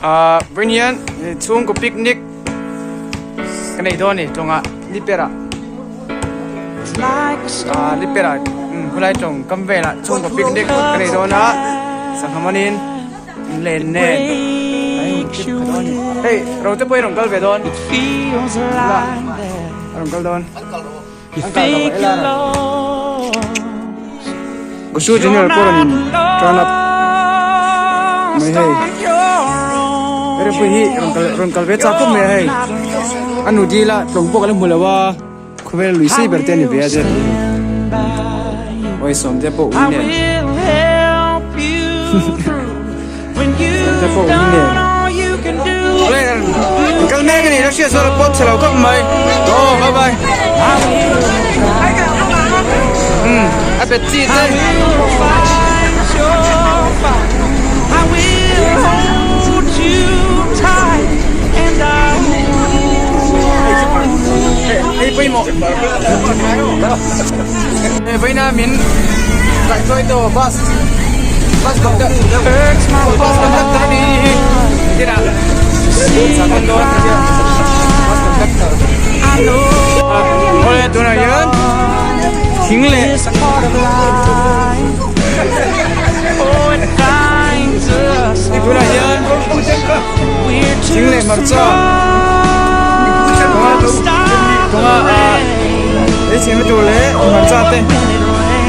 Ah vawiin hian chhungkaw picnic ka nei dawn a ni tawngah lipera ah lipera khawlai tawng kam velah chhungkaw picnic ka nei dawn a sangha manin len nen a in trip ka dawn a ni hei rote pawh hi a rawn kal ve dawn la a rawn kal dawn an kal lo ela Gusu Junior pawh rawn turn up mai hei Erepui hi rawn kal rawn kal ve chak khawp mai a hei a nu dil a tlawng pawh ka la hmu lo a khawvel lui sei ber te a ni ve a zet awi sawmte pawh ui nen sawmte pawh ui nen kal mek a ni la hriat chuan a pawt chhe lo khawp mai aw bye bye umm a bet chi te. Hei pawimawh hei vawiina min kaihhruai tu bus bus conductor bus conductor a ni hi tinah chak an dawn a bus conductor awle tunah hian thing leh tunah hian thing leh hmarcha kawnga ah ei chhehna tur leh hmarcha te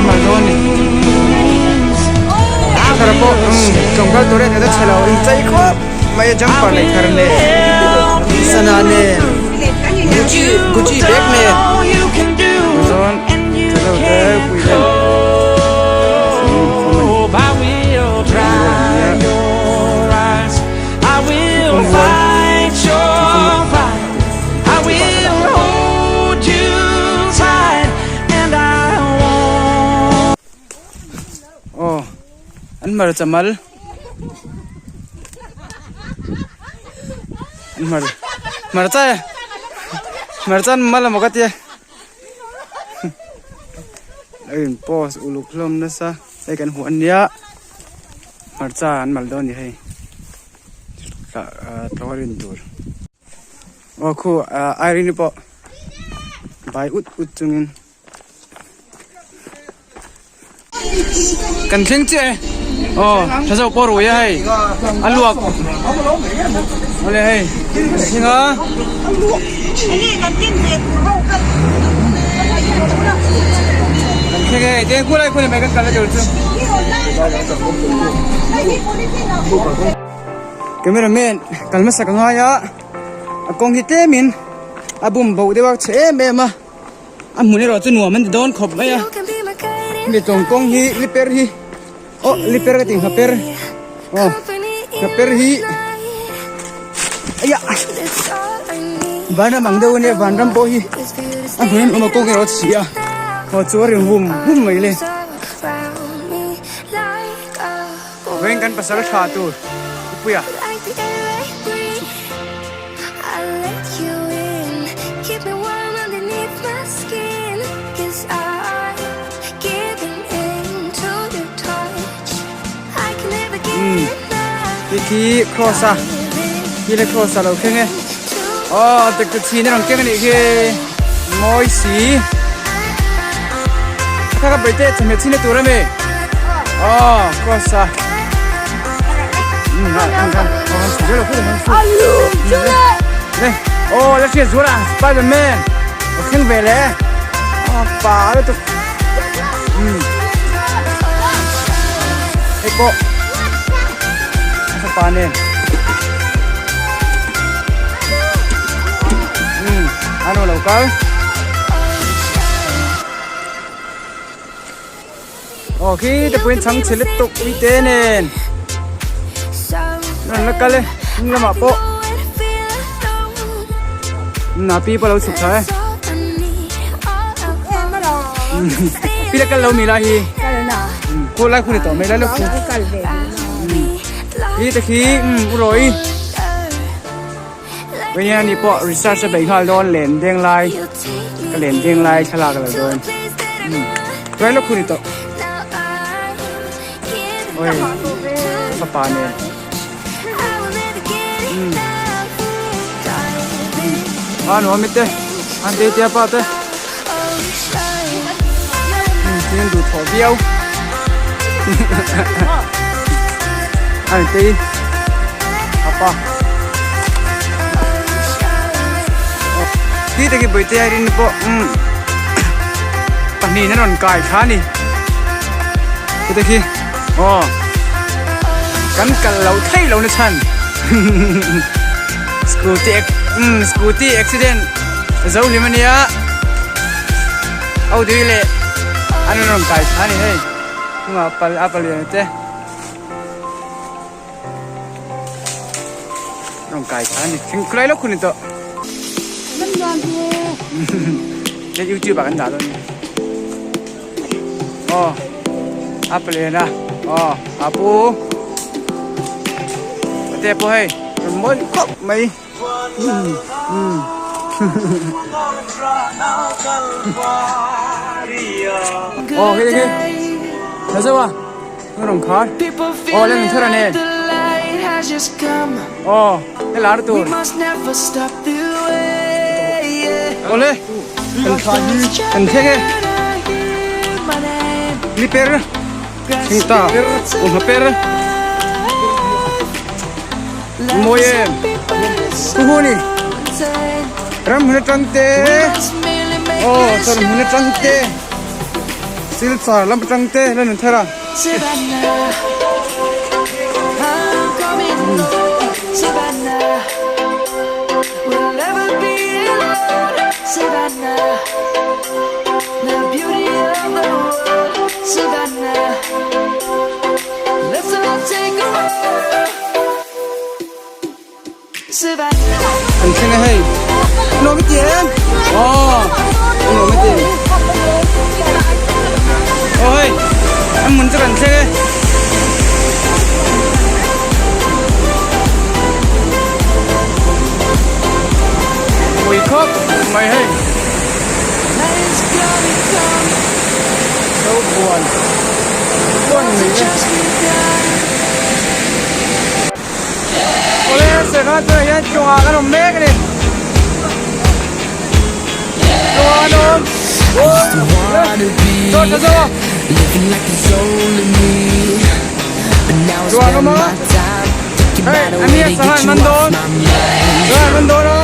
hmar dawn a ni thar pawh tlawmkal tur em em a chhe lo inchei khawp mai a jumper leh thar nen sana nen gucci gucci bag nen chuan thalo te pui vel. Aw an hmarcha mal an hmar hmarcha e hmarcha an mal amaw ka tia a in post uluk hlawm nasa hei kan hmuh ania hmarcha an mal dawn a ni hei tah a rin tur. Aw khu Irene pawh bai ut ut chungin kan thleng chiah e aw tha zawk pawh rui a hei a luak awle hei kan thleng a kan thleng e hei khu lai khu ni mai kan kal a tur chu. Camera man kal hmasa ka ngai a a kawng hi tlem in a bum boh deuh a chhe em em a a hmun erawh chu nuam an ti dawn khawp mai a mi tawng kawng hi liper hi aw liper ka ti nghaper aw nghaper hi aiah vanram ang deuh a nia vanram pawh hi a hmun an awm a kawng erawh a chhia a aw chu a ri hum hum mai le. Vawiin kan pasal tha tur Upuia. Umm khi khi cross a khi le cross a lo thleng e aw tractor chhin a rawn keng a nih khi mawi si kha ka bawihte chawhmeh chhin na tur a mi aw cross a umm a ang khan aw han chhu zel a han chhu le aw la hriat zual a spider man a thleng ve le a pa lutuk umm hei pawh a fapa nen umm a nu lo kal aw khi te pawhin chhang chhe lutuk uite nen an la kal e hnung lamah pawh na pi pawh a lo chhuk thla e pi la kal lo mi lai hi khaw lai khu ni tawh mai lai lawk hi te khi u rawi Veinia ni pawh research a beih nghal dawn len deng lai ka len deng lai thlalak a lo dawn tlai lawk hun i tawh oi fapa nen. A nuam i te an tei tia pa te thing an duh thawh viau a ni tei a pa khi te khi bawihte a rin pawh umm pahnihin an rawn kai thla a ni khi te khi aw kan kal loh theih loh na chhan. Scooty umm scooty accident zo hlim ania Audi leh an rawn kai thla a ni hei hnungah pal a palian te rawn kai thla a ni thing khulai lawk hun ni tawh youtube ah kan dah dawn a ni aw a palian a aw a pu te pawh hei rawn mawi khawp mai umm aw hei hei tha zeuh a rawn khar aw lem thar a nen aw helai tur awle kan thleng e ni per thing ta kum per mawi em hu hu ni ram hmun atang te aw chuan hmun atang te silchar lam atang te la nun thar a. An thleng a hei nuam i ti em aw nuam i ti aw hei an hmun chu kan thleng e. Mui khawp mai hei Zobuan buan ni e. Awle sangha tunah hian tlawngah kan awm mek a ni. Tlawngah kan awm. Chaw tha zawk a. Tlawngah kan awm a. Hei a nia sangha an man dawn. Sangha an man dawn a.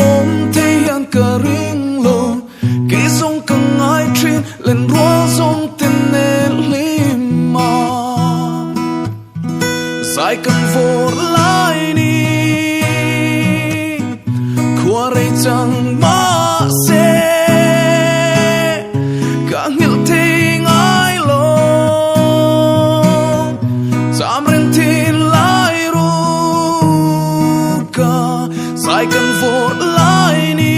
Awm thei hian ka ring lo Kei zawng ka ngai thin Len rual zawng te nen hlim a Zai kan vawr lai ni Khua rei chang mahse Ka nghilh thei ngai lo Cham reng thin lai ruk ka Zai kan vawr lai ni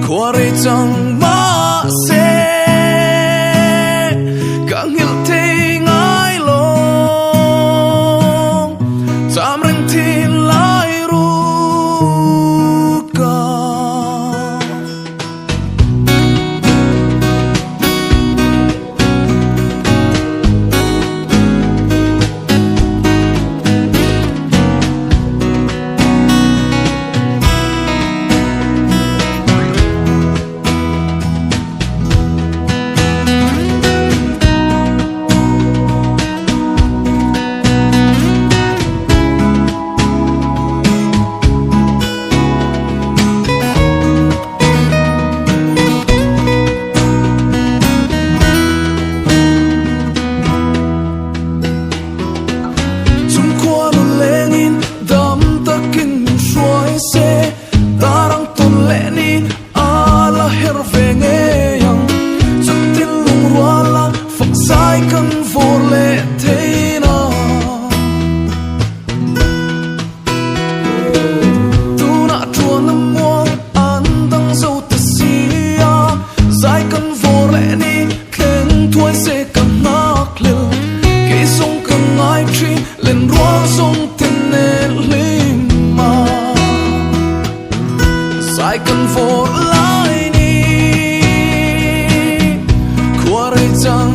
Khua rei chang mahse Ka nghilh thei ngai lo Cham reng thin lai ruk ka. Chungkhua nu lengin dam takin min hruai se, Tarang tawn leh ni a la her ve ngei ang. Chutin lungruala fak zai kan vawr leh theina. Tunah tuan a muang an dang zo ta si a, Zai kan vawr leh ni thleng thuai se ka nghak hlel. Kei zawng ka ngai thin len rual zawng te nen hlim a, Zai kan vawr lai ni khua rei chang.